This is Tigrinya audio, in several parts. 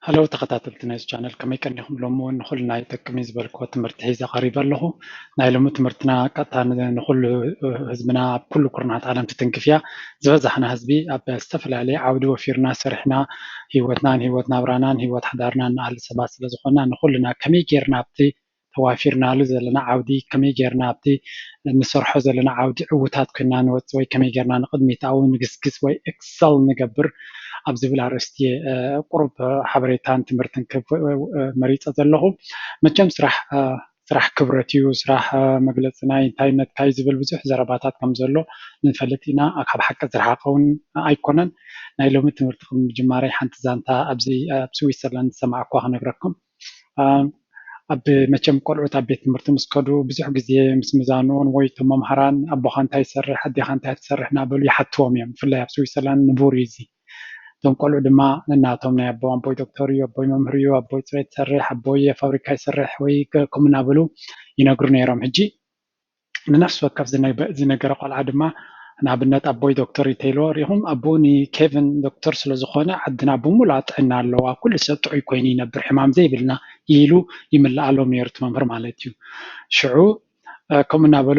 ሃሎ ተኸታተልቲ ናይዚ ቻነል፣ ከመይ ቀኒኹም? ሎሚ እውን ንኹልና ይጠቅም እዩ ዝበልክዎ ትምህርቲ ሒዘ ቀሪበ ኣለኹ። ናይ ሎሚ ትምህርትና ቀጥታ ን- ንኹሉ ህዝብና ኣብ ኩሉ ኩርናት ዓለም ትትንክፍ እያ። ዝበዛሕና ህዝቢ ኣብ ዝተፈላለየ ዓውዲ ወፊርና ሰሪሕና ህይወትናን ህይወት ናብራናን ህይወት ሓዳርናን ንኣሊ ሰባት ስለ ዝኾንና ንኹልና ከመይ ጌርና ኣብቲ ተዋፊርናሉ ዘለና ዓውዲ ከመይ ጌርና ኣብቲ ንሰርሖ ዘለና ዓውዲ ዕውታት ኮይና ንወፅእ ወይ ከመይ ጌርና ንቕድሚት ኣብኡ ንግስግስ ወይ ኤክሰል ንገብር ኣብ ዝብል ኣርእስቲ እየ ቁሩብ ሓበሬታን ትምህርትን ክብ መሪፀ ዘለኹ። መቸም ስራሕ ስራሕ ክብረት እዩ፣ ስራሕ መግለፂ ናይ እንታይነትካ እዩ ዝብል ብዙሕ ዘረባታት ከም ዘሎ ንፈልጥ ኢና። ካብ ሓቂ ዝረሓቐ እውን ኣይኮነን። ናይ ሎሚ ትምህርቲ ከም ምጅማረይ ሓንቲ ዛንታ ኣብዚ ኣብ ስዊትዘርላንድ ዝሰማዕኳ ክነግረኩም። ኣብ መቸም ቆልዑት ኣብ ቤት ትምህርቲ ምስ ከዱ ብዙሕ ግዜ ምስ ምዛንኡን ወይ እቶም መምሃራን ኣቦኻ እንታይ ይሰርሕ ኣዴኻ እንታይ ትሰርሕ እናበሉ ይሓትዎም እዮም። ብፍላይ ኣብ ስዊትዘርላንድ ንቡር እዩ እዚ። እቶም ቆልዑ ድማ ነናቶም ናይ ኣቦ ኣቦይ ዶክተር እዩ፣ ኣቦይ መምህር እዩ፣ ኣቦይ ፅሬት ይሰርሕ፣ ኣቦይ ፋብሪካ ይሰርሕ ወይ ከምኡ እናበሉ ይነግሩ ነይሮም። ሕጂ ንነፍሲ ወከፍ ዝነገረ ቆልዓ ድማ ንኣብነት ኣቦይ ዶክተር እዩ ተይልዎ ሪኢኹም ኣቦኡ ንኬቨን ዶክተር ስለዝኾነ ዓድና ብምሉኣ ጥዕና ኣለዋ ኩሉ ሰብ ጥዑይ ኮይኑ ይነብር ሕማም ዘይብልና ኢሉ ይምልኣሎም ነይሩ እቲ መምህር ማለት እዩ። ሽዑ ከምኡ እናበሉ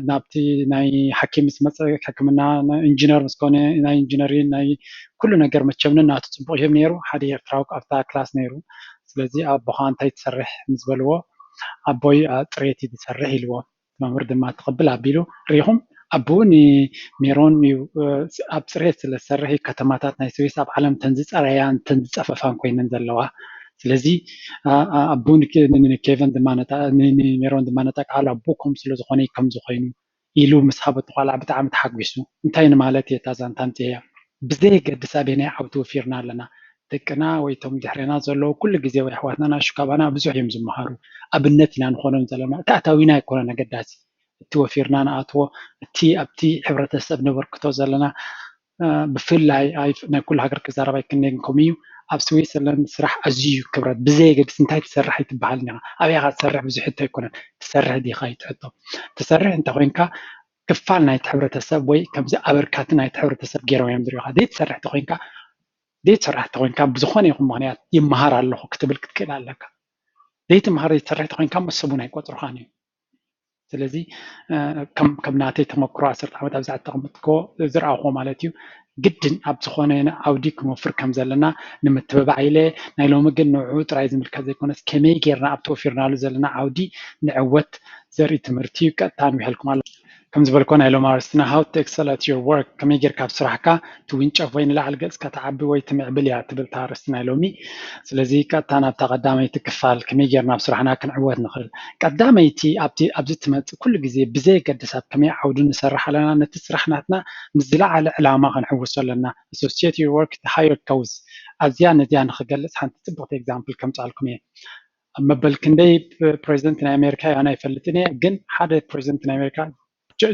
ናብቲ ናይ ሓኪም ምስ መፀ ሕክምና ኢንጂነር ምስ ኮነ ናይ ኢንጂነሪን ናይ ኩሉ ነገር መቸም ነናቱ ፅቡቅ ይህብ ነይሩ። ሓደ ኤርትራዊ ኣብታ ክላስ ነይሩ። ስለዚ ኣቦኻ እንታይ ትሰርሕ ምስ በልዎ ኣቦይ ፅሬት እዩ ዝሰርሕ ኢልዎ። መምህር ድማ ትቕብል ኣቢሉ ርኢኹም ኣቦኡ ንሜሮን እዩ ኣብ ፅሬት ስለ ዝሰርሕ እዩ። ከተማታት ናይ ስዊስ ኣብ ዓለም ተን ዝፀረያን ተን ዝፀፈፋን ኮይነን ዘለዋ። ስለዚ ኣቦኡ ንኬቨን ድማ ንሜሮን ድማ ነጠቃሉ ኣቦ ከም ስለ ዝኾነ እዩ ከምዚ ኮይኑ ኢሉ ምስ ሃበቶ ቆልዓ ብጣዕሚ ተሓጒሱ። እንታይ ንማለት እየ እታ ዛንታ ኣምፅኤያ? ብዘየገድስ ኣበየናይ ዓውዲ ወፊርና ኣለና፣ ደቅና ወይ እቶም ድሕሬና ዘለዉ ኩሉ ግዜ ወይ ኣሕዋትና ንኣሽቱ ካባና ብዙሕ እዮም ዝመሃሩ። ኣብነት ኢና ንኾኖም ዘለና። እቲ ኣታዊና ኣይኮነን ኣገዳሲ፣ እቲ ወፊርና ንኣትዎ፣ እቲ ኣብቲ ሕብረተሰብ ነበርክቶ ዘለና። ብፍላይ ናይ ኩሉ ሃገር ክዛረብ ኣይክእልን ከምኡ እዩ። ኣብ ስዊትዘርላንድ ስራሕ ኣዝዩ ክብረት ብዘየገድስ እንታይ ትሰርሕ ኣይትበሃልን ኢኻ። ኣበይ ኢኻ ትሰርሕ ብዙሕ ሕቶ ኣይኮነን። ትሰርሕ ዲኻ እዩ እቲ ሕቶ። ትሰርሕ እንተኮይንካ ክፋል ናይቲ ሕብረተሰብ ወይ ከምዚ ኣበርካቲ ናይቲ ሕብረተሰብ ገይሮም እዮም ዝሪኡኻ። ዘይትሰርሕ ተኮይንካ ዘይትሰርሕ ተኮይንካ ብዝኾነ ይኹን ምኽንያት ይመሃር ኣለኹ ክትብል ክትክእል ኣለካ። ዘይትመሃር ዘይትሰርሕ ተኮይንካ እሞ ሰብ እውን ኣይቆፅሩኻን እዩ። ስለዚ ከም ናተይ ተመክሮ ዓሰርተ ዓመት ኣብዛ እተቐመጥክዎ ዝረኣኹዎ ማለት እዩ። ግድን ኣብ ዝኾነ ዓውዲ ክንወፍር ከም ዘለና ንምትብባዕ ኢለ ናይ ሎሚ ግን ንዕኡ ጥራይ ዝምልከት ዘይኮነስ ከመይ ጌርና ኣብቲ ወፊርናሉ ዘለና ዓውዲ ንዕወት ዘርኢ ትምህርቲ እዩ። ቀጥታ ንውሕልኩም ኣሎ። ከም ዝበልኮ ናይ ሎም ኣርስትና how to excel at your work ከመይ ጌርካ ኣብ ስራሕካ ትውንጨፍ ወይ ንላዕሊ ገጽካ ትዓቢ ወይ ትምዕብል እያ ትብል እታ ኣርስቲ ናይ ሎሚ። ስለዚ ቀጥታ ናብታ ቀዳመይቲ ክፋል ከመይ ጌርና ኣብ ስራሕና ክንዕወት ንኽእል። ቀዳመይቲ ኣብቲ ኣብዚ ትመጽእ ኩሉ ግዜ ብዘየገድስ ኣብ ከመይ ዓውዲ ንሰርሕ ኣለና ነቲ ስራሕ ናትና ምስ ዝለዓለ ዕላማ ክንሕውሶ ኣለና። Associate your work with higher cause። ኣብዚኣ ነዚኣ ንኽገልጽ ሓንቲ ጽብቕቲ ኤግዛምፕል ከምጻልኩም እየ። መበል ክንደይ ፕሬዚደንት ናይ ኣሜሪካ ኣነ ኣይፈልጥን እየ፣ ግን ሓደ ፕሬዚደንት ናይ ኣሜሪካ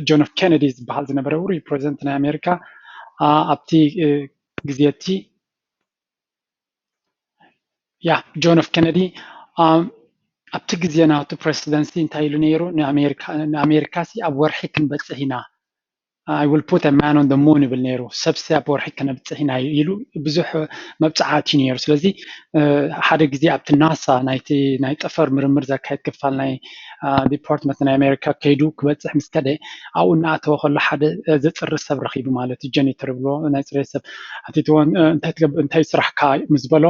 ጆን ኤፍ ኬነዲ ዝበሃል ዝነበረ ውሩይ ፕሬዚደንት ናይ ኣሜሪካ ኣብቲ ግዜ እቲ ያ ጆን ኤፍ ኬነዲ ኣብቲ ግዜ ናቱ ፕሬዚደንሲ እንታይ ኢሉ ነይሩ? ንኣሜሪካ ሲ ኣብ ወርሒ ክንበፅሕ ኢና I will put a man on the moon ይብል ነይሩ። ሰብሲ ኣብ ወርሒ ከነብፅሕ ኢና ኢሉ ብዙሕ መብፅዓት እዩ ነይሩ። ስለዚ ሓደ ግዜ ኣብቲ ናሳ ናይቲ ናይ ጠፈር ምርምር ዘካየድ ክፋል ናይ ዲፓርትመንት ናይ ኣሜሪካ ከይዱ ክበፅሕ ምስ ከደ ኣብኡ እናኣተወ ከሎ ሓደ ዘፅሪ ሰብ ረኪቡ ማለት እዩ። ጀኒተር ይብሎ ናይ ፅሬት ሰብ ኣቲትዎ እንታይ ስራሕካ ምስ በሎ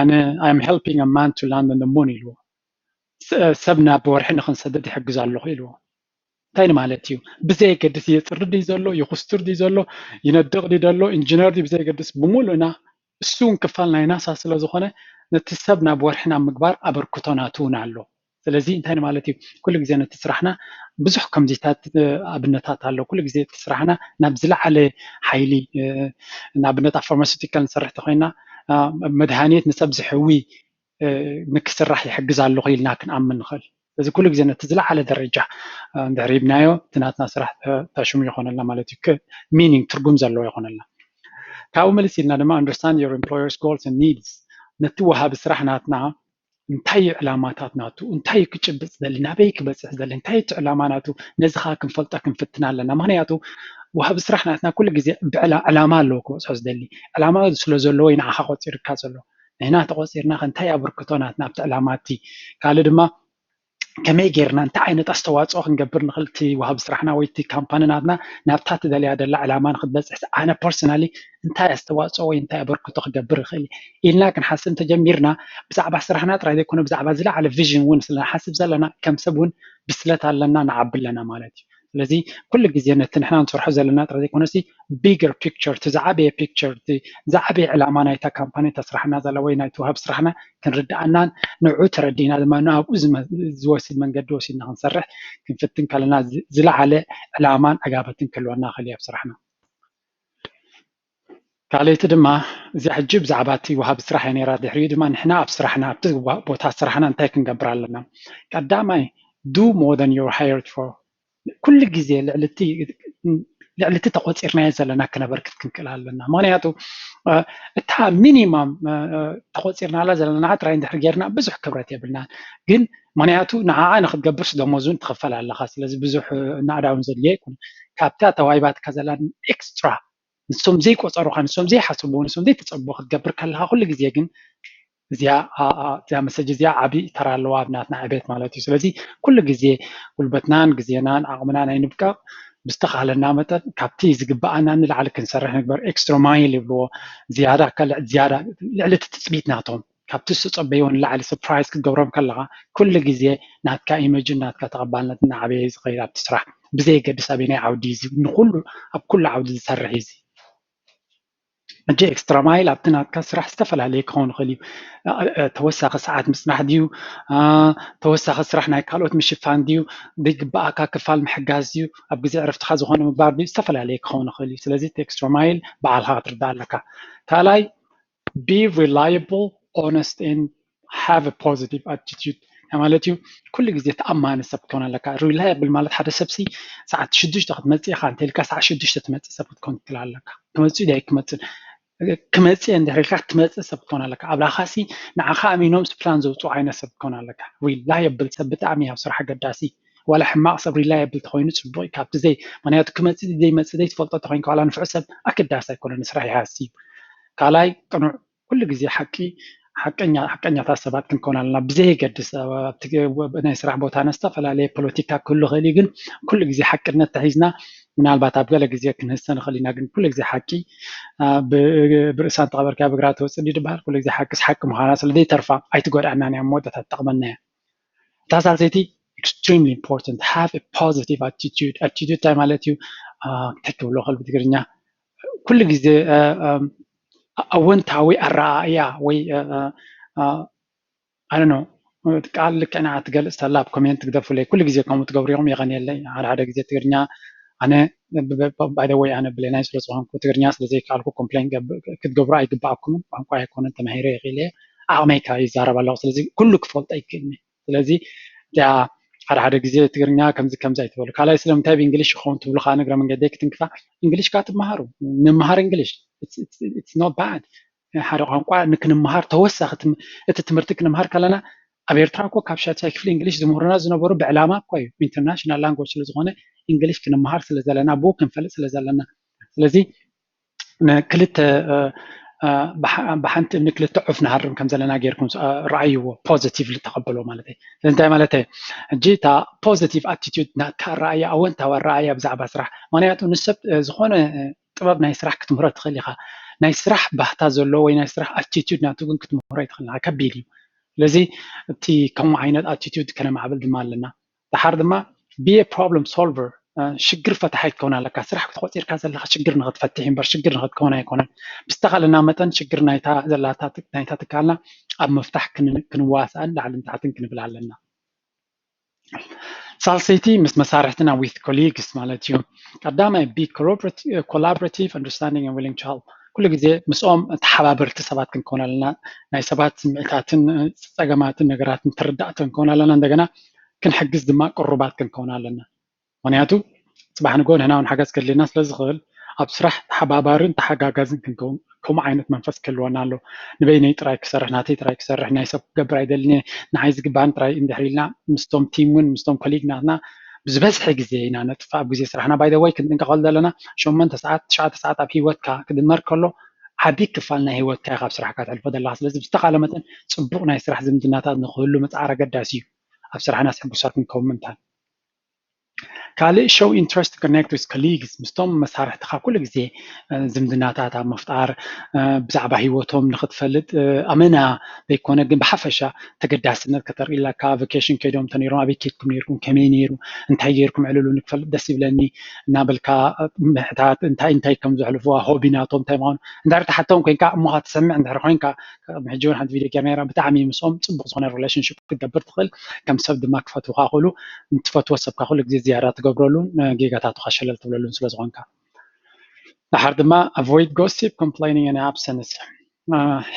ኣነ I'm helping a man to land on the moon ኢልዎ። ሰብ ናብ ወርሒ ንክንሰደድ ይሕግዝ ኣለኹ ኢልዎ። እንታይ ማለት እዩ? ብዘየገድስ የፅሪ ድዩ ዘሎ ይኩስትር ድዩ ዘሎ ይነድቕ ድዩ ዘሎ ኢንጂነር ድዩ ብዘየገድስ ብምሉእና እሱ እውን ክፋል ናይ ናሳ ስለ ዝኾነ ነቲ ሰብ ናብ ወርሒ ናብ ምግባር ኣበርክቶ ናቱ እውን ኣሎ። ስለዚ እንታይ ማለት እዩ? ኩሉ ግዜ ነቲ ስራሕና ብዙሕ ከምዚታት ኣብነታት ኣሎ። ኩሉ ግዜ እቲ ስራሕና ናብ ዝለዓለ ሓይሊ ንኣብነት ኣብ ፋርማሲቲካል ንሰርሕ ተኮይና መድሃኒት ንሰብ ዝሕዊ ንክስራሕ ይሕግዝ ኣለኹ ኢልና ክንኣምን ንኽእል። ስለዚ ኩሉ ግዜ ነቲ ዝለዓለ ደረጃ እንድሕር ሂብናዮ እቲ ናትና ስራሕ ተሽሙ ይኾነልና ማለት እዩ። ሚኒንግ ትርጉም ዘለዎ ይኾነልና። ካብኡ መሊስ ኢልና ድማ understand your employer's goals and needs ነቲ ወሃቢ ስራሕ ናትና እንታይ እዩ ዕላማታት ናቱ እንታይ እዩ ክጭብጥ ዝደሊ ናበይ ክበፅሕ ዝደሊ እንታይ እቲ ዕላማ ናቱ ነዚ ከዓ ክንፈልጦ ክንፍትና ኣለና። ምክንያቱ ወሃቢ ስራሕ ናትና ኩሉ ግዜ ዕላማ ኣለዎ ክበፅሖ ዝደሊ ዕላማ ስለ ዘለዎ እዩ ንዓኻ ቆፂርካ ዘሎ። ንሕና ተቆፂርና ከ እንታይ ኣበርክቶ ናትና ኣብቲ ዕላማ እቲ? ካልእ ድማ ከመይ ጌርና እንታይ ዓይነት ኣስተዋፅኦ ክንገብር ንኽእል እቲ ወሃቢ ስራሕና ወይ እቲ ካምፓኒ ናትና ናብታ ትደልያ ደላ ዕላማ ንክትበፅሕ ኣነ personally እንታይ ኣስተዋፅኦ ወይ እንታይ ኣበርክቶ ክገብር ይኽእል ኢልና ክንሓስብ እንተጀሚርና ብዛዕባ ስራሕና ጥራይ ዘይኮነ ብዛዕባ ዝለዓለ ቪዥን እውን ስለንሓስብ ዘለና ከም ሰብ እውን ብስለት ኣለና ንዓቢ ኣለና ማለት እዩ። ስለዚ ኩሉ ግዜ ነቲ ንሕና ንሰርሖ ዘለና ጥራይ ዘይኮነሲ bigger picture እቲ ዝዓበየ picture እቲ ዝዓበየ ዕላማ ናይታ ካምፓኒ እታ ስራሕና ዘላ ወይ ናይቲ ወሃብ ስራሕና ክንርድኣናን ንዑ ተረዲእና ድማ ንኣብኡ ዝወስድ መንገዲ ወሲድና ክንሰርሕ ክንፍትን ከለና ዝለዓለ ዕላማን ዕጋበትን ክህልወና ክእል ኣብ ስራሕና። ካልኣይቲ ድማ እዚኣ ሕጂ ብዛዕባ እቲ ወሃቢ ስራሕ እያ ነራ። ድሕሪኡ ድማ ንሕና ኣብ ስራሕና ኣብቲ ቦታ ስራሕና እንታይ ክንገብር ኣለና? ቀዳማይ do more than you're hired for። ኩሉ ግዜ ልዕሊ እቲ ተቆፂርናዮ ዘለና ክነበርክት ክንክእል ኣለና። ምክንያቱ እታ ሚኒማም ተቆፂርናላ ዘለና ጥራይ እንድሕር ጌርና ብዙሕ ክብረት የብልናን። ግን ምክንያቱ ንዓዓ ንክትገብርስ ደሞዝ እውን ትኽፈል ኣለካ። ስለዚ ብዙሕ ናእዳ እውን ዘድልዮ ኣይኮነ። ካብታ ተዋሂባትካ ዘላ ኤክስትራ ንሶም ዘይቆፀሩካ ንሶም ዘይሓስብዎ ንሶም ዘይተፀብዎ ክትገብር ከለካ ኩሉ ግዜ ግን እዚኣ እዚኣ መሰጅ እዚኣ ዓብዪ ተራ ኣለዋ ኣብ ናትና ዕቤት ማለት እዩ። ስለዚ ኩሉ ግዜ ጉልበትናን ግዜናን ዓቕምናን ኣይንብቀቕ። ብዝተኻለና መጠን ካብቲ ዝግበኣና ንላዕሊ ክንሰርሕ ንግበር። ኤክስትራ ማይል ይብልዎ። ዝያዳ ካልዕ ዝያዳ ልዕሊ እቲ ትፅቢት ናቶም ካብቲ ዝተፀበይዎ ንላዕሊ ሰርፕራይዝ ክትገብሮም ከለካ ኩሉ ግዜ ናትካ ኢመጅን ናትካ ተቐባልነት እናዓበየ ዝኸይድ ኣብቲ ስራሕ ብዘየገድስ ኣበየናይ ዓውዲ እዚ ንኩሉ ኣብ ኩሉ ዓውዲ ዝሰርሕ እዩ እዚ። ሕጂ ኤክስትራ ማይል ኣብቲ ናትካ ስራሕ ዝተፈላለየ ክኸውን ይኽእል እዩ። ተወሳኺ ሰዓት ምፅናሕ ድዩ? ተወሳኺ ስራሕ ናይ ካልኦት ምሽፋን ድዩ? ዝግበኣካ ክፋል ምሕጋዝ ድዩ? ኣብ ግዜ ዕረፍትኻ ዝኾነ ምግባር ድዩ? ዝተፈላለየ ክኸውን ይኽእል እዩ። ስለዚ እቲ ኤክስትራ ማይል ባዕልኻ ክትርዳእ ኣለካ። ካልኣይ be reliable, honest and have a positive attitude ማለት እዩ። ኩሉ ግዜ ተኣማኒ ሰብ ክትኮን ኣለካ። ሪላያብል ማለት ሓደ ሰብሲ ሰዓት ሽዱሽተ ክትመፅእ ኢኻ እንተልካ ሰዓት ሽዱሽተ ትመፅእ ሰብ ክትኮን ትክእል ኣለካ። ክመፅእ ዳይ ክመፅእ ክመፅእ እንድሕር ኢልካ ትመፅእ ሰብ ክትኮን ኣለካ። ኣብላኻሲ ንዓኻ ኣሚኖም ፕላን ዘውፅኡ ዓይነት ሰብ ክትኮን ኣለካ። ሪላያብል ሰብ ብጣዕሚ ኣብ ስራሕ ኣገዳሲ። ዋላ ሕማቕ ሰብ ሪላያብል ተኮይኑ ፅቡቅ እዩ። ካብቲ ዘይ ምክንያቱ ክመፅእ ዘይመፅእ ዘይትፈልጦ ተኮይንካ ዋላ ንፍዕ ሰብ ኣገዳሲ ኣይኮነ ንስራሕ ይሃሲ እዩ። ካልኣይ ቅኑዕ ኩሉ ግዜ ሓቂ ሓቀኛ ሓቀኛታት ሰባት ክንከውን ኣለና ብዘየገድስ ናይ ስራሕ ቦታ ዝተፈላለየ ፖለቲካ ክህሉ ክእል እዩ ግን ኩሉ ግዜ ሓቅነት ተሒዝና ምናልባት ኣብ ገለ ግዜ ክንህሰ ንኽእል ኢና ግን ኩሉ ግዜ ሓቂ ብርእሳ እንተቐበርካ ብግራ ተወፅእ ድዩ ዝበሃል ኩሉ ግዜ ሓቂስ ሓቂ ምዃና ስለዘይተርፋ ኣይትጎድኣናን እያ መወዳእታ ትጠቕመና እያ እታ ሳልሰይቲ extremely important have positive attitude attitude እንታይ ማለት እዩ እንታይ ክብሎ ክእል ብትግርኛ ኩሉ ግዜ ኣወንታዊ ኣረኣእያ ወይ ኣነ ቃል ልክዕና ትገልፅ ተላ ኣብ ኮሜንት ግደፉለይ ኩሉ ግዜ ከምኡ ትገብሩ ኢኹም የቐንየለይ ሓደ ሓደ ግዜ ትግርኛ ኣነ ባይደወይ ኣነ ብሌናይ ስለ ዝኾንኩ ትግርኛ ስለ ዘይከኣልኩ ኮምፕሌን ክትገብሩ ኣይግባኣኩምን ቋንቋ ኣይኮነን ተማሂረ ይኽእል እየ ዓቕመይ ካብ ይዛረብ ኣለኹ ስለዚ ኩሉ ክፈልጦ ኣይክእልኒ ስለዚ እዚኣ ሓደ ሓደ ግዜ ትግርኛ ከምዚ ከምዚ ኣይትበሉ ካልኣይ ስለምንታይ ብእንግሊሽ ይኸውን ትብሉ ከዓ ንግረ መንገደይ ክትንክፋ እንግሊሽ ከዓ ትመሃሩ ንምሃር እንግሊሽ it's not bad ሓደ ቋንቋ ንክንምሃር ተወሳኺ እቲ ትምህርቲ ክንምሃር ከለና ኣብ ኤርትራ እኮ ካብ ሻድሻይ ክፍሊ እንግሊሽ ዝምህሩና ዝነበሩ ብዕላማ እኮ እዩ international language ስለዝኾነ እንግሊሽ ክንምሃር ስለዘለና ብኡ ክንፈልጥ ስለዘለና ስለዚ ክልተ ብሓንቲ እምኒ ክልተ ዑፍ ንሃርም ከም ዘለና ጌርኩም ረኣይዎ positively ተቐበሎ ማለት እዩ እንታይ ማለት ሕጂ እታ positive attitude ናትካ ኣረኣያ ኣወንታዊ ኣረኣያ ብዛዕባ ስራሕ ምክንያቱ ንሰብ ዝኾነ ጥበብ ናይ ስራሕ ክትምህሮ ትኽእል ኢኻ ናይ ስራሕ ባህታ ዘሎ ወይ ናይ ስራሕ attitude ናቱ ግን ክትምህሮ ይትኽእል ኢኻ ከቢድ እዩ ስለዚ እቲ ከምኡ ዓይነት attitude ከነማዕብል ድማ ኣለና ደሓር ድማ be problem solver ሽግር ፈታሓይ ክትከውን ኣለካ ስራሕ ክትቆፂርካ ዘለካ ሽግር ንክትፈትሕ እምበር ሽግር ንክትከውን ኣይኮነን ብዝተኻለና መጠን ሽግር ናይታ ዘላታ ናይታ ትካልና ኣብ ምፍታሕ ክንዋሳእን ላዕልን ታሕትን ክንብል ኣለና ሳልሰይቲ ምስ መሳርሕትና with colleagues ማለት እዩ ቀዳማይ be collaborative understanding and willing to help ኩሉ ግዜ ምስኦም ተሓባበርቲ ሰባት ክንከውን ኣለና ናይ ሰባት ስምዒታትን ፀገማትን ነገራትን ተረዳእቲ ክንከውን ኣለና እንደገና ክንሕግዝ ድማ ቅሩባት ክንከውን ኣለና ምክንያቱ ፅባሕ ንጎ ንሕና እውን ሓገዝ ከድልየና ስለዝኽእል ኣብ ስራሕ ተሓባባርን ተሓጋጋዝን ክንከውን ከምኡ ዓይነት መንፈስ ክህልወና ኣሎ ንበይነይ ጥራይ ክሰርሕ ናተይ ጥራይ ክሰርሕ ናይ ሰብ ክገብር ኣይደልን እየ ንዓይ ዝግባን ጥራይ እንድሕር ኢልና ምስቶም ቲም እውን ምስቶም ኮሊግ ናትና ብዝበዝሐ ግዜ ኢና ነጥፍእ ኣብ ግዜ ስራሕና by the way ክንጥንቀቐሉ ዘለና ሸሞንተ ሰዓት ትሽዓተ ሰዓት ኣብ ሂወትካ ክድመር ከሎ ዓቢ ክፋል ናይ ህይወትካ ካብ ስራሕካ ትሕልፎ ዘለካ። ስለዚ ብዝተኻለ መጠን ጽቡቕ ናይ ስራሕ ዝምድናታት ንክህሉ ምጽዓር ኣገዳሲ እዩ። ኣብ ስራሕና ሕጉሳት ክንከውን ምእንታን። ካልእ show interest to connect with colleagues፣ ምስቶም መሳርሕትካ ኩሉ ግዜ ዝምድናታት ኣብ ምፍጣር፣ ብዛዕባ ህይወቶም ንክትፈልጥ ኣመና ዘይኮነ ግን ብሓፈሻ ተገዳስነት ከተርኢ ኣለካ። ቨኬሽን ከይዶም እንተነይሮም ኣበይ ከይድኩም ነይርኩም፣ ከመይ ነይሩ፣ እንታይ ገይርኩም ዕልሉ ንክፈልጥ ደስ ይብለኒ እናበልካ ምሕታት፣ እንታይ እንታይ ከም ዘሕልፉ፣ ሆቢ ናቶም እንታይ ምዃኑ እንድሕር ትሓቶም ኮይንካ እሞ ትሰምዕ እንድሕር ኮይንካ፣ ቅድሚ ሕጂ እውን ሓንቲ ቪድዮ ጌርና ነይራ፣ ብጣዕሚ ምስኦም ፅቡቅ ዝኮነ relationship ክትገብር ትኽእል። ከም ሰብ ድማ ክፈትውካ ክእሉ፣ ንትፈትዎ ሰብካ ኩሉ ግዜ ዝያዳ ትገብረሉን ጌጋታትካ ሸለል ትብለሉን ስለዝኮንካ። ድሓር ድማ avoid gossip፣ complaining and absence።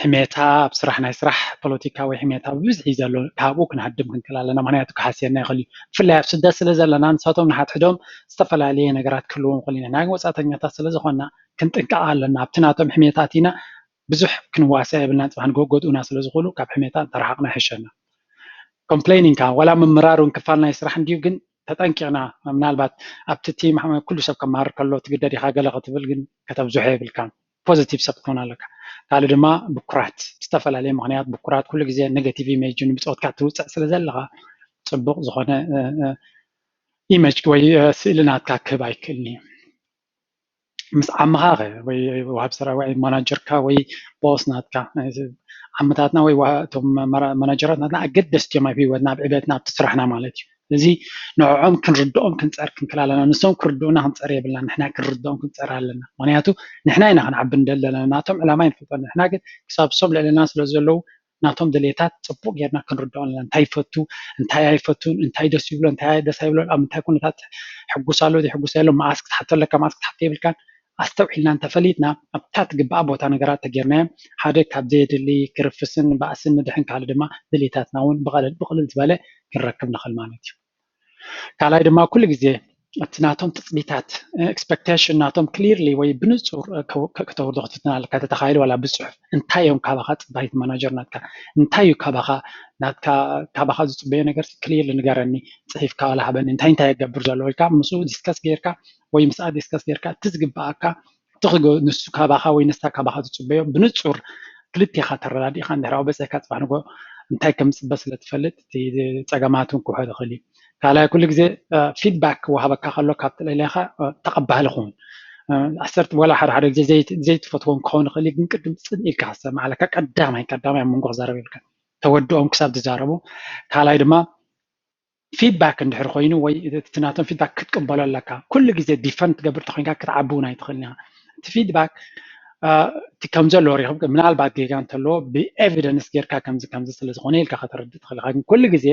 ሕሜታ ኣብ ስራሕ፣ ናይ ስራሕ ፖለቲካዊ ሕሜታ ብብዝሒ እዩ ዘሎ። ካብኡ ክንሃድም ክንክእል ኣለና፣ ምክንያቱ ክሃስየና ይኽእል እዩ። ብፍላይ ኣብ ስደት ስለ ዘለና ንሳቶም ንሓድሕዶም ዝተፈላለየ ነገራት ክህልዎም ይኽእል እዩ። ናይ ወፃእተኛታት ስለ ዝኾንና ክንጥንቀቕ ኣለና። ኣብቲ ናቶም ሕሜታ ኣቲና ብዙሕ ክንዋሳእ የብልና፣ ፅባሕ ንጎ ጎድኡና ስለ ዝኽእሉ ካብ ሕሜታ ተረሓቕና ይሕሸና። ኮምፕሌኒንግ ከዓ ዋላ ምምራር እውን ክፋል ናይ ስራሕ እንድዩ፣ ግን ተጠንቂቕና፣ ምናልባት ኣብቲ ቲም ኩሉ ሰብ ከመሃር ከሎ ትግደድ ኢኻ ገለ ክትብል፣ ግን ከተብዝሖ የብልካን። ፖዚቲቭ ሰብ ክትኮን ኣለካ። ካልእ ድማ ብኩራት፣ ዝተፈላለየ ምክንያት ብኩራት ኩሉ ግዜ ኔጋቲቭ ኢሜጅ ንብፆትካ ትውፅዕ ስለ ዘለካ ፅቡቅ ዝኾነ ኢሜጅ ወይ ስእሊ ናትካ ክህብ ኣይክእልን እዩ። ምስ ዓምኻ ከ ወይ ወሃብ ስራሕ ወይ ማናጀርካ ወይ ቦስ ናትካ፣ ዓምታትና ወይ እቶም ማናጀራት ናትና ኣገደስቲ እዮም ኣብ ህይወትና፣ ኣብ ዕቤትና፣ ኣብቲ ስራሕና ማለት እዩ። እዚ ንዕኦም ክንርድኦም ክንፀር ክንክእል ኣለና። ንሶም ክርድኡና ክንፀር የብልና፣ ንሕና ክንርድኦም ክንፀር ኣለና። ምክንያቱ ንሕና ኢና ክንዓቢ ንደሊ ዘለና፣ ናቶም ዕላማ ይንፈልጦ። ንሕና ግን ክሳብ እሶም ልዕልና ስለ ዘለዉ ናቶም ድሌታት ፅቡቅ ጌርና ክንርድኦ ኣለና። እንታይ ይፈቱ፣ እንታይ ኣይፈቱን፣ እንታይ ደስ ይብሎ፣ እንታይ ደስ ኣይብሎን፣ ኣብ ምንታይ ኩነታት ሕጉስ ኣሎ ዘይሕጉስ ኣሎ፣ መኣስ ክትሓቶ ኣለካ፣ መኣስ ክትሓቶ የብልካን። ኣስተውዒልና እንተፈሊጥና ኣብታ ትግባኣ ቦታ ነገራት ተጌርናዮም ሓደ ካብ ዘየድሊ ክርፍስን ባእስን ንድሕን ካልእ ድማ ድሌታትና እውን ብቐለል ብቕልል ዝበለ ክንረክብ ንኽእል ማለት እዩ። ካልኣይ ድማ ኩሉ ግዜ እቲ ናቶም ትፅቢታት ኤክስፐክቴሽን ናቶም ክሊርሊ ወይ ብንፁር ከተውርዶ ክትፍትን ኣለካ። ተተኻይሉ ዋላ ብፅሑፍ እንታይ እዮም ካባኻ ፅባይቲ ማናጀር ናትካ እንታይ እዩ ካባኻ ናትካ ካባኻ ዝፅበዮ ነገር ክሊርሊ ንገረኒ፣ ፅሒፍካ ዋላ ሃበኒ እንታይ እንታይ የገብር ዘሎ ኢልካ ምስኡ ዲስከስ ጌርካ ወይ ምስኣ ዲስከስ ጌርካ እቲ ዝግበኣካ እቲ ንሱ ካባኻ ወይ ንሳ ካባኻ ትፅበዮ ብንፁር ክልቴኻ ተረዳዲእካ እንድሕር ኣበፀካ ፅባሕ ንጎ እንታይ ከም ዝፅበ ስለ ትፈልጥ እቲ ፀገማት እውን ክውሕድ ይኽእል እዩ። ካልኣይ ኩሉ ግዜ ፊድባክ ክወሃበካ ከሎ ካብ ትለለኻ ተቐባሊ ኹን። ዓሰርተ ወላ ሓደ ሓደ ግዜ ዘይትፈትዎም ክኸውን ይኽእል ግን ቅድም ፅን ኢልካ ክሰማዕ ኣለካ። ቀዳማይ ቀዳማይ ኣብ መንጎ ክዛረብ ይብልካ ተወድኦም ክሳብ ዝዛረቡ። ካልኣይ ድማ ፊድባክ እንድሕር ኮይኑ ወይ እቲ ናቶም ፊድባክ ክትቅበሎ ኣለካ። ኩሉ ግዜ ዲፈንድ ትገብር ተኮይንካ ክትዓቢ እውን ኣይትኽእልን ኢኻ። እቲ ፊድባክ እቲ ከም ዘለዎ ሪኽብ ምናልባት ጌጋ እንተለዎ ብኤቪደንስ ጌርካ ከምዚ ከምዚ ስለ ዝኾነ ኢልካ ከተረድእ ትኽእል ኢኻ። ግን ኩሉ ግዜ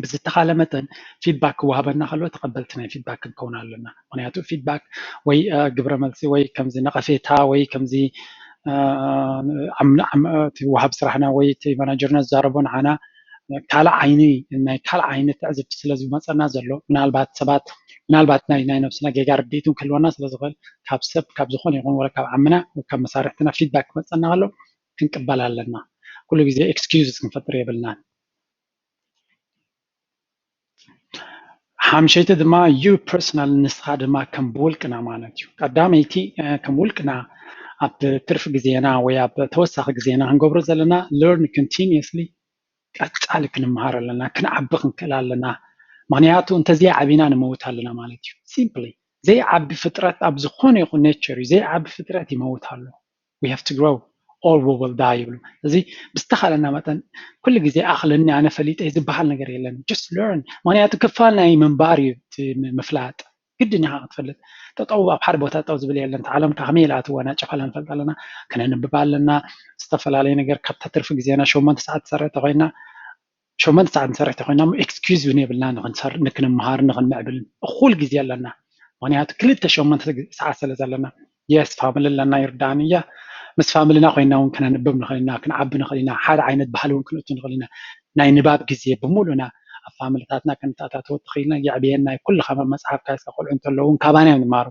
ብዝተኻለ መጠን ፊድባክ ክወሃበና ከሎ ተቐበልቲ ናይ ፊድባክ ክንከውን ኣለና። ምክንያቱ ፊድባክ ወይ ግብረ መልሲ ወይ ከምዚ ነቐፌታ ወይ ከምዚ ወሃብ ስራሕና ወይ እቲ ማናጀርና ዝዛረቦ ንዓና ካልእ ዓይኒ ናይ ካልእ ዓይነት ትዕዝብቲ ስለ ዝመፀና ዘሎ ምናልባት ሰባት ምናልባት ናይ ናይ ነብስና ጌጋ ርድኢት እውን ክህልወና ስለ ዝኽእል ካብ ሰብ ካብ ዝኾነ ይኹን ወላ ካብ ዓምና ካብ መሳርሕትና ፊድባክ ክመፀና ከሎ ክንቅበል ኣለና። ኩሉ ግዜ ኤክስኪውዝ ክንፈጥር የብልናን። ሓምሸይቲ ድማ you personal ንስኻ ድማ ከም ብውልቅና ማለት እዩ። ቀዳመይቲ ከም ውልቅና ኣብ ትርፊ ግዜና ወይ ኣብ ተወሳኺ ግዜና ክንገብሮ ዘለና learn continuously ቀጻሊ ክንመሃር ኣለና፣ ክንዓቢ ክንክእል ኣለና። ምክንያቱ እንተዘይዓቢና ንመውት ኣለና ማለት እዩ። ሲምፕሊ ዘይዓቢ ፍጥረት ኣብ ዝኾነ ይኹን ኔቸር እዩ ዘይዓቢ ፍጥረት ይመውት ኣሎ። We have to grow or we will die ይብሉ። እዚ ብዝተኻለና መጠን ኩሉ ግዜ ኣኽለኒ ኣነ ፈሊጠ ዝበሃል ነገር የለን። Just learn። ምክንያቱ ክፋል ናይ ምንባር እዩ ምፍላጥ። ግድን ኢኻ ክትፈልጥ። ጠጠው ኣብ ሓደ ቦታ ጠው ዝብል የለን። ዓለም ከመይ ኢላ ኣትዋ ናጨፋላ ንፈልጥ ኣለና። ክነንብብ ኣለና። ዝተፈላለየ ነገር ካብታ ትርፊ ግዜና ሸሞንተ ሰዓት ትሰርሕ ተኮይና ሸሞንተ ሰዓት ንሰርሕ ተኮይና ኤክስኪዝ እውን የብልና ንክንመሃር ንክንምዕብል እኩል ግዜ ኣለና። ምክንያቱ ክልተ ሸሞንተ ሰዓት ስለ ዘለና የስ ፋምሊ ኣለና ይርዳእኒ እያ። ምስ ፋምልና ኮይና እውን ክነንብብ ንኽእል ኢና፣ ክንዓቢ ንኽእል ኢና፣ ሓደ ዓይነት ባህሊ እውን ክንእቱ ንኽእል ኢና። ናይ ንባብ ግዜ ብምሉእና ኣብ ፋምልታትና ክንተኣታተወ ተኽኢልና የዕብየና እዩ። ኩልኻ መፅሓፍካ ሒዝካ ቆልዑ እንተለዉ እውን ካባና እዮም ዝማሩ።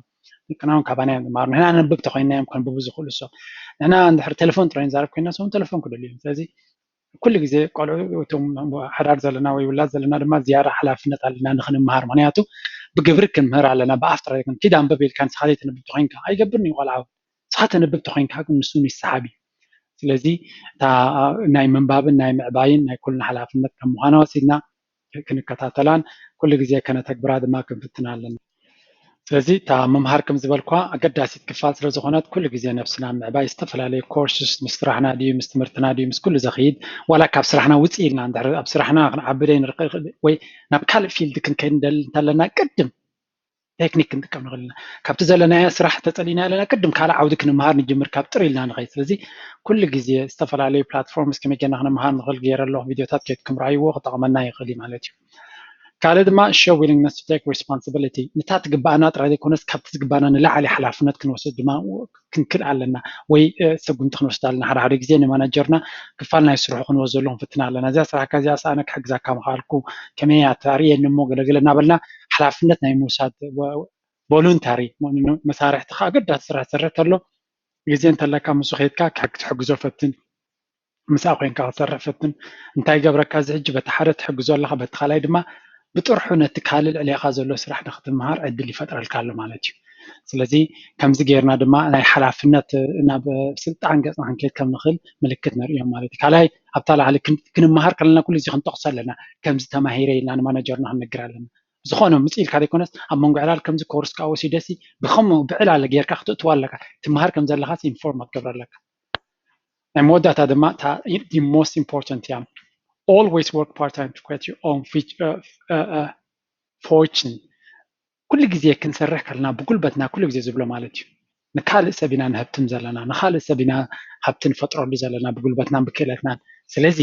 ደቅና እውን ካባና እዮም ዝማሩ። ንሕና ነንብብ ተኮይና እዮም ከንብቡ ዝኽእሉ እሶም። ንሕና እንድሕር ቴሌፎን ጥራይ ንዛረብ ኮይና እሶም ቴሌፎን ክደልዩ እዮም። ስለዚ ኩሉ ግዜ ቆልዑ እቶም ሓዳር ዘለና ወይ ውላድ ዘለና ድማ ዝያዳ ሓላፍነት ኣለና ንክንምሃር። ምክንያቱ ብግብሪ ክንምህር ኣለና። ብኣፍ ጥራይ ኪድ ኣንብብ ኢልካ ንስኻ ዘይተንብብ ተኮይንካ ኣይገብርን እዩ ቆልዓ። ንስኻ ንስኻ ተንብብ ተኮይንካ ግን ንሱ ይሰሓብ እዩ። ስለዚ እታ ናይ ምንባብን ናይ ምዕባይን ናይ ኩልና ሓላፍነት ከም ምዃና ወሲድና ክንከታተላን ኩሉ ግዜ ከነተግብራ ድማ ክንፍትና ኣለና። ስለዚ እታ ምምሃር ከም ዝበልኳ ኣገዳሲት ክፋል ስለ ዝኾነት ኩሉ ግዜ ነብስና ምዕባይ ዝተፈላለዩ ኮርስስ ምስ ስራሕና ድዩ ምስ ትምህርትና ድዩ ምስ ኩሉ ዘኽይድ ዋላ ካብ ስራሕና ውፅእ ኢልና እንድሕር ኣብ ስራሕና ክንዓቢ ደይ ንርቅ ወይ ናብ ካልእ ፊልድ ክንከይድ ንደሊ እንተለና ቅድም ቴክኒክ ክንጥቀም ንኽእል ኢና። ካብቲ ዘለናዮ ስራሕ ተፀሊና ኣለና ቅድም ካልእ ዓውዲ ክንምሃር ንጅምር ካብ ጥር ኢልና ንኸይድ። ስለዚ ኩሉ ግዜ ዝተፈላለዩ ፕላትፎርምስ ከመይ ጌርና ክንምሃር ንኽእል ገይረ ኣለኹ። ቪዲዮታት ከይድኩም ረኣይዎ ክጠቕመና ይኽእል እዩ ማለት እዩ። ካልእ ድማ show willingness to take responsibility ንታ ትግባኣና ጥራይ ዘይኮነስ ካብቲ ዝግባኣና ንላዕሊ ሓላፍነት ክንወስድ ድማ ክንክእል ኣለና ወይ ሰጉምቲ ክንወስድ ኣለና። ሓደ ሓደ ግዜ ንማናጀርና ክፋል ናይ ስርሑ ክንወስደሉ ክንፍትና ኣለና። እዚኣ ስራሕካ እዚኣ ሰኣነ ክሕግዛካ ምኽኣልኩ ከመይ እያ ተርእየኒ እሞ ገለገለ እናበልና ሓላፍነት ናይ ምውሳድ ቮሉንታሪ መሳርሕትኻ ኣገዳሲ ስራሕ ዝሰርሕ ተሎ ግዜ እንተለካ ምስኡ ከይድካ ክትሕግዞ ፈትን። ምሳእ ኮይንካ ክትሰርሕ ፈትን። እንታይ ገብረካ እዚ ሕጂ በቲ ሓደ ትሕግዞ ኣለኻ በቲ ካልኣይ ድማ ብጥርሑ ነቲ ካልእ ልዕሌኻ ዘሎ ስራሕ ንክትምሃር ዕድል ይፈጥረልካ ኣሎ ማለት እዩ። ስለዚ ከምዚ ጌርና ድማ ናይ ሓላፍነት ናብ ስልጣን ገፅና ክንከይድ ከም ንኽእል ምልክት ነርእዮም ማለት እዩ። ካልኣይ ኣብታ ላዕሊ ክንምሃር ከለና ኩሉ ግዜ ክንጠቕሶ ኣለና። ከምዚ ተማሂረ ኢልና ንማናጀርና ክንነግር ኣለና። ዝኾነ ምፅ ኢልካ ዘይኮነስ ኣብ መንጎ ዕላል ከምዚ ኮርስ ከዓ ወሲደሲ ብኸምኡ ብዕላለ ጌርካ ክትእትዋ ኣለካ። ትምሃር ከም ዘለካ ኢንፎርም ክትገብር ኣለካ። ናይ መወዳእታ ድማ እታ most important እያ። Always work part time to create your own fortune። ኩሉ ግዜ ክንሰርሕ ከለና ብጉልበትና ኩሉ ግዜ ዝብሎ ማለት እዩ። ንካልእ ሰብ ኢና ንህብትም ዘለና፣ ንካልእ ሰብ ኢና ሃብቲ ንፈጥረሉ ዘለና ብጉልበትናን ብክእለትናን። ስለዚ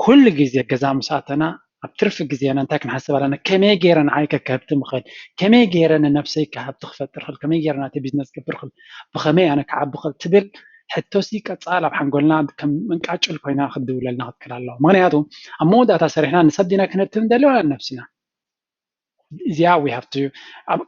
ኩሉ ግዜ ገዛ ምስ ኣተና ኣብ ትርፊ ግዜና እንታይ ክንሓስብ ኣለና? ከመይ ገይረ ንዓይ ከከህብትም እኽእል? ከመይ ገይረ ንነብሰይ ከሃብቲ ክፈጥር እኽእል? ከመይ ገይረ ናተይ ቢዝነስ ክገብር እኽእል? ብኸመይ ኣነ ክዓቢ እኽእል? ትብል ሕቶሲ ቀጻል ኣብ ሓንጎልና ከም መንቃጭል ኮይና ክትድውለልና ክትክእል ኣለዋ። ምኽንያቱ ኣብ መወዳእታ ሰሪሕና ንሰብ ዲና ክንህብትም ንደሊ ዋላ ንነብስና? እዚኣ we have to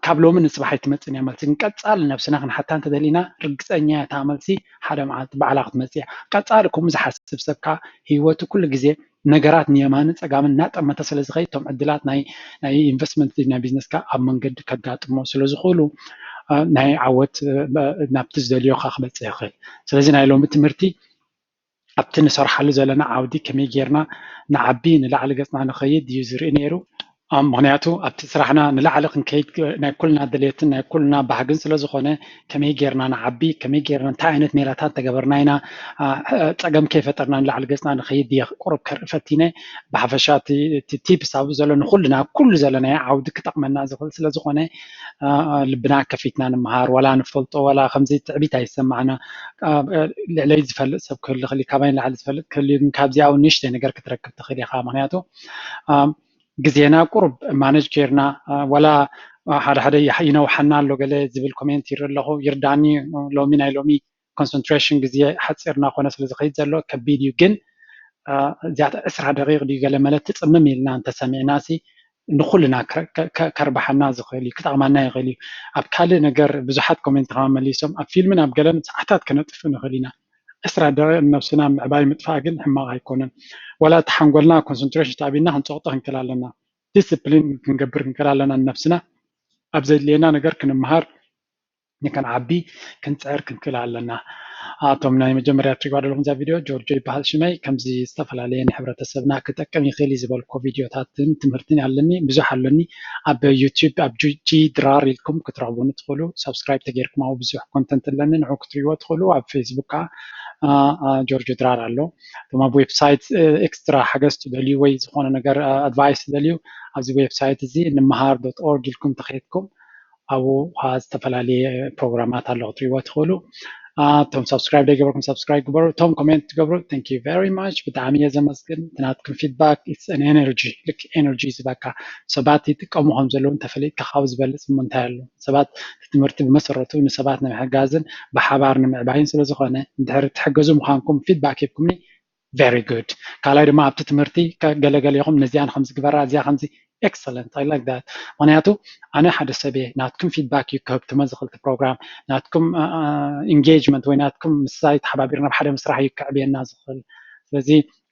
ካብ ሎሚ ንፅባሕ ኣይትመፅን እያ መልሲ። ግን ቀፃሊ ነብስና ክንሓታ እንተደሊና ርግፀኛ እያ እታ መልሲ ሓደ መዓልቲ ባዕላ ክትመፅእ እያ። ቀፃሊ ከምኡ ዝሓስብ ሰብ ከዓ ህይወቱ ኩሉ ግዜ ነገራት ንየማንን ፀጋምን እናጠመተ ስለ ዝኸይድ እቶም ዕድላት ናይ ናይ ኢንቨስትመንት ናይ ቢዝነስ ከዓ ኣብ መንገዲ ከጋጥሞ ስለ ዝኽእሉ ናይ ዓወት ናብቲ ዝደልዮ ከዓ ክበፅእ ይኽእል። ስለዚ ናይ ሎሚ ትምህርቲ ኣብቲ ንሰርሓሉ ዘለና ዓውዲ ከመይ ጌርና ንዓቢ ንላዕሊ ገፅና ንኸይድ እዩ ዝርኢ ነይሩ። ምኽንያቱ ኣብቲ ስራሕና ንላዕሊ ክንከይድ ናይ ኩልና ድሌትን ናይ ኩልና ባህግን ስለ ዝኾነ ከመይ ጌርና ንዓቢ፣ ከመይ ጌርና እንታይ ዓይነት ሜላታት ተገበርና ኢና ፀገም ከይፈጠርና ንላዕሊ ገፅና ንኸይድ እየ ቁሩብ ከርኢ ፈቲነ። ብሓፈሻ እቲ ቲፕስ ኣብኡ ዘሎ ንኩልና ኩሉ ዘለናዮ ዓውዲ ክጠቕመና ዝኽእል ስለ ዝኾነ ልብና ከፊትና ንምሃር፣ ዋላ ንፈልጦ ዋላ ከምዚ ትዕቢት ኣይሰማዕና። ልዕለይ ዝፈልጥ ሰብ ክህሉ ክእል፣ ካባይ ንላዕሊ ዝፈልጥ ክህሉ፣ ግን ካብዚኣ እውን ንእሽተይ ነገር ክትረክብ ትኽእል ኢኻ። ምክንያቱ ግዜና ቁሩብ ማነጅ ጌርና ዋላ ሓደ ሓደ ይነውሓና ኣሎ ገለ ዝብል ኮሜንት ይርኢ ኣለኹ። ይርዳኒ፣ ሎሚ ናይ ሎሚ ኮንሰንትሬሽን ግዜ ሓፂርና ኮነ ስለ ዝኸይድ ዘሎ ከቢድ እዩ። ግን እዚኣተ ዕስራ ደቂቕ ድዩ ገለ መለ ትፅምም ኢልና እንተሰሚዕና ሲ ንኩልና ከርባሓና ዝኽእል እዩ፣ ክጠቕማና ይኽእል እዩ። ኣብ ካልእ ነገር ብዙሓት ኮሜንት ከማ መሊሶም ኣብ ፊልምን ኣብ ገለን ሰዓታት ከነጥፍ ንኽእል ኢና። ዕስራ ደቂቕ ንነብስና ምዕባይ ምጥፋእ ግን ሕማቕ ኣይኮነን። ዋላ እቲ ሓንጎልና ኮንሰንትሬሽን ተኣቢና ክንፀቕጦ ክንክእል ኣለና። ዲስፕሊን ክንገብር ክንክእል ኣለና ንነብስና ኣብ ዘድልየና ነገር ክንምሃር ንክንዓቢ ክንፅዕር ክንክእል ኣለና። ኣቶም ናይ መጀመርያ ትሪጓ ዘለኹም እዛ ቪድዮ ጆርጆ ይበሃል ሽመይ። ከምዚ ዝተፈላለየ ንሕብረተሰብና ክጠቅም ይኽእል እዩ ዝበልኮ ቪድዮታትን ትምህርትን ኣለኒ፣ ብዙሕ ኣለኒ። ኣብ ዩቲዩብ ኣብ ጂ ድራር ኢልኩም ክትረኽቡኒ ትኽእሉ። ሳብስክራይብ ተገይርኩም ኣብኡ ብዙሕ ኮንተንት ኣለኒ፣ ንዑ ክትሪዎ ትኽእሉ። ኣብ ፌስቡክ ከዓ ጆርጆ ድራር ኣሎ። እቶም ኣብ ዌብሳይት ኤክስትራ ሓገዝ ትደልዩ ወይ ዝኾነ ነገር ኣድቫይስ ትደልዩ ኣብዚ ዌብሳይት እዚ ንምሃር ዶት ኦርግ ኢልኩም ተኸይድኩም ኣብኡ ከዓ ዝተፈላለየ ፕሮግራማት ኣሎ ክትሪእዎ ትኽእሉ። እቶም ሳብስክራይብ ዘይገበርኩም ሳብስክራይብ ግበሩ። እቶም ኮሜንት ትገብሩ thank you very much ብጣዕሚ እየ ዘመስግን። ናትኩም ፊድባክ it's an energy ልክ ኤነርጂ ዝበካ ሰባት ይጥቀሙ ከም ዘለዉ እንተፈሊጥካ ካብኡ ዝበልፅ እሞ እንታይ ኣሎ? ሰባት እቲ ትምህርቲ ብመሰረቱ ንሰባት ንምሕጋዝን ብሓባር ንምዕባይን ስለ ዝኾነ እንድሕር ትሕገዙ ምዃንኩም ፊድባክ ሂብኩምኒ very good። ካልኣይ ድማ ኣብቲ ትምህርቲ ገለገለ ኢኹም ነዚኣን ከምዚ ግበራ እዚኣ ከምዚ excellent I like that። ምክንያቱ ኣነ ሓደ ሰብ እየ ናትኩም ፊድባክ እዩ ክህብ ትመ ዝኽእል ፕሮግራም ናትኩም ኢንጌጅመንት ወይ ናትኩም ምሳይ ተሓባቢርና ብሓደ ምስራሕ እዩ ከዕብየና ዝኽእል። ስለዚ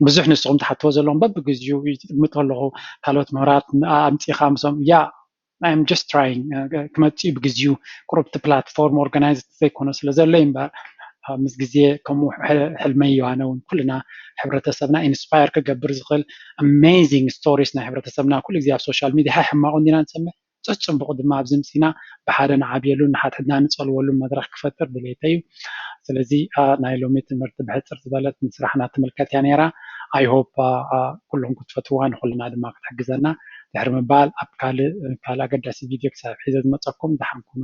ብዙሕ ንስኹም ትሓትዎ ዘለኹም በብግዚኡ ይጥምቶ ኣለኹ። ካልኦት ምሁራት ኣምፂኻ ምስኦም ያ I'm just trying ክመፅእ እዩ ብግዚኡ። ቁሩብ እቲ ፕላትፎርም ኦርጋናይዝ ዘይኮነ ስለ ዘሎ እዩ እምበር ምስ ግዜ ከምኡ ሕልመይ ዮሃነ እውን ኩልና ሕብረተሰብና ኢንስፓየር ክገብር ዝኽእል ኣሜዚንግ ስቶሪስ ናይ ሕብረተሰብና ኩሉ ግዜ ኣብ ሶሻል ሚድያ ሕማቕ እንዲና ንሰምዕ ጽጽቡቕ ድማ ኣብዚ ምፅና ብሓደ ንዓብየሉን ንሓድሕድና ንፀልወሉን መድረክ ክፈጥር ድሌተ እዩ። ስለዚ ናይ ሎሚ ትምህርቲ ብሕፅር ዝበለት ንስራሕና ትምልከት እያ ነይራ። ኣይሆፕ ኩሎም ክትፈትዋ ንኩልና ድማ ክትሕግዘና ድሕሪ ምባል ኣብ ካልእ ካልእ ኣገዳሲ ቪድዮ ክሳብ ሒዘ ዝመፀኩም ደሓን ኩኑ።